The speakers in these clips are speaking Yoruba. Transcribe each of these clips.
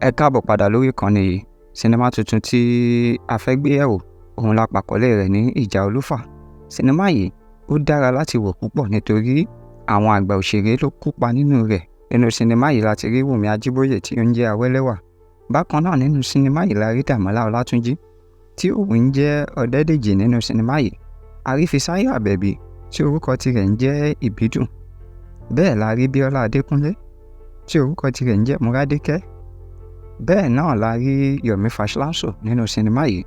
Ẹ káàbọ̀ padà lórí ìkànnì yìí. Sinimá tuntun tí a fẹ́ gbé yẹ̀wò, òun la pàkọ́lé rẹ̀ ní Ìjà Olúfà. Sinimá yìí ó dára láti wò púpọ̀ nítorí àwọn àgbà òṣèré ló kópa nínú rẹ̀. Nínú sinimá yìí la ti rí Wùmí Ajíbóyè tí ó ń jẹ́ Awẹ́lẹ́wà. Bákan náà, nínú sinimá yìí la rí Dàmọ́lá Ọlátúnjí tí òun ń jẹ́ Ọ̀dẹ́dèjì nínú sinimá yìí. A rí Fisáyọ̀ Àbẹ̀bí tí orúkọ tirẹ̀ ń jẹ́ Ìbídùn. Bẹ́ẹ̀ la rí Bíọ́lá Adékúnlé tí orúkọ tirẹ̀ ń jẹ́ Mọ́rádékẹ́. Bẹ́ẹ̀ náà la rí Yomi Fash-Lanso nínú sinimá yìí.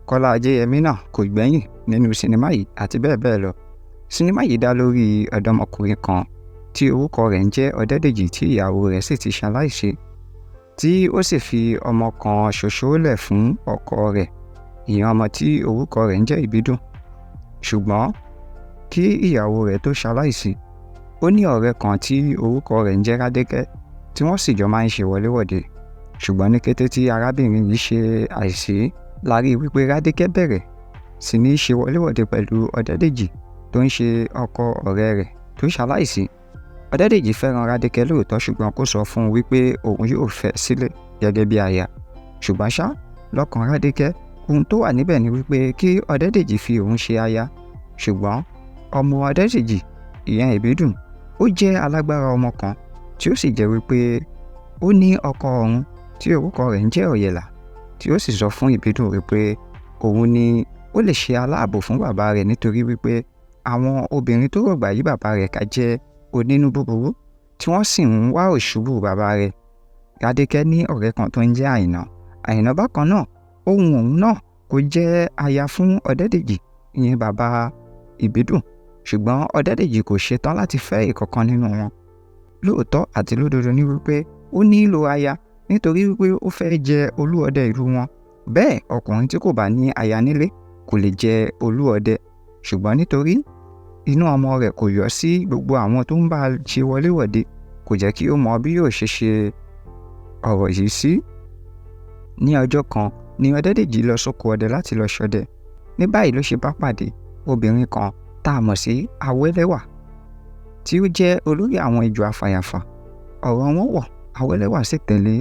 Kọ́lá Ajéyẹmí náà kò gbẹ́yìn nínú sinimá yìí àti bẹ́ẹ̀ bẹ́ẹ̀ lọ. Sinimá yìí dá lórí ọ̀dọ́mọkùnrin kan tí orúkọ rẹ̀ ń jẹ́ Ọ̀dẹ́dèjì, tí ìyàwó rẹ̀ sì ti ṣaláìsí, tí ó sì fi ọmọ kan ṣoṣo lẹ̀ fún ọkọ rẹ̀, ìyẹn ọmọ tí orúkọ rẹ̀ ń jẹ́ Ìbídùn. Ṣùgbọ́n kí ìyàwó rẹ̀ tó ṣaláìsí, ó ní ọ̀rẹ́ kan tí orúkọ rẹ̀ ń jẹ́ Rádékẹ́ tí wọ́n sì jọ máa ń ṣe wọléwọ̀de. Ṣùgbọ́n ní kété tí arábìnrin yìí ṣe àìsí, la rí wípé Rádékẹ́ bẹ̀rẹ̀ sí ní ṣe wọléwọ̀de pẹ̀lú Ọ̀dẹ́dèjì tó ń ṣe ọkọ ọ̀rẹ́ rẹ̀ tó ṣaláìsí. Ọ̀dẹ́dèjì fẹ́ràn Rádékẹ́ lóòótọ́, ṣùgbọ́n kò sọ fún un wípé òun yóò fẹ́ sílé gẹ́gẹ́ bí aya. Ṣùgbọ́n ṣá, lọ́kàn Rádékẹ́, ohun tó wà níbẹ̀ ni wípé kí Ọ̀dẹ́dèjì fi òun ṣe aya. Ṣùgbọ́n ọmọ Ọ̀dẹ́dèjì, ìyẹn Ìbídùn, ó jẹ́ alágbára ọmọ kan tí ó sì jẹ́ wípé ó ní ọkọ ọ̀run tí orúkọ rẹ̀ ń jẹ́ Ọ̀yẹ̀là, tí ó sì sọ fún Ìbídùn wípé òun ni ó lè ṣe aláàbò fún bàbá rẹ̀, nítorí wípé àwọn obìnrin tó rọ̀gbà yí bàbá rẹ̀ ká jẹ́ onínú búburú tí wọ́n sì ń wá òṣùbù bàbá rẹ̀. Rádékẹ́ ní ọ̀rẹ́ kan tó ń jẹ́ Àìná. Àìná bákan náà, ohun òun náà kò jẹ́ aya fún Ọ̀dẹ́dèjì, ìyẹn bàbá Ìbídùn, ṣùgbọ́n Ọ̀dẹ́dèjì kò ṣetán láti fẹ́ ìkankan nínú wọn. Lóòótọ́ àti lódodo ní wípé ó nílò aya, nítorí wípé ó fẹ́ jẹ olúọdẹ ìlú wọn. Bẹ́ẹ̀, ọkùnrin tí kò bá ní aya nílé kò lè jẹ olúọdẹ. Ṣùgbọ́n nítorí inú ọmọ rẹ̀ kò yọ sí gbogbo àwọn tó ń bá a ṣe wọléwọ̀de, kò jẹ́ kí ó mọ bí yóò ṣe ṣe ọ̀rọ̀ yìí sí. Ní ọjọ́ kan ni Ọ̀dẹ́dèjì lọ sóko ọdẹ láti lọ ṣọdẹ. Ní báyìí ló ṣe bá pàdé obìnrin kan tá a mọ̀ sí Awẹ́lẹ́wà, tí ó jẹ́ olórí àwọn ejò afàyàfà. Ọ̀rọ̀ wọn wọ̀, Awẹ́lẹ́wà sì tẹ̀lé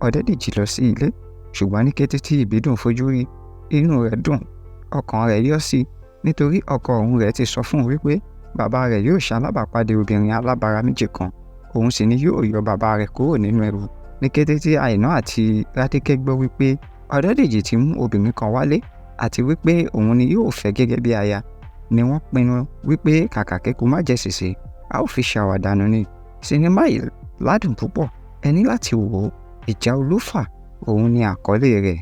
Ọ̀dẹ́dèjì lọ sí ilé. Ṣùgbọ́n ní kété tí Ìbídùn fojú rí, inú rẹ̀ dùn, ọkàn rẹ̀ yọ́ sí i, nítorí ọkọ òun rẹ̀ ti sọ fún un wípé bàbá rẹ̀ yóò ṣalábàápàdé obìnrin alábara méjì kan, òun sì ni yóò yọ bàbá rẹ̀ kúrò nínú ẹrù. Ní kété tí Àìná àti Rádékẹ́ gbọ́ wípé Ọ̀dẹ́dèjì ti mú obìnrin kan wálé àti wípé òun ni yóò fẹ́ gẹ́gẹ́ bí aya, ni wọ́n pinnu wípé kàkà kéku má jẹ sèsé, a ó fi ṣàwàdànù ni. Sinimá yìí ládùn púpọ̀, ẹ ní láti wò ó. Ìjà Olúfà, òun ni àkọlé rẹ̀.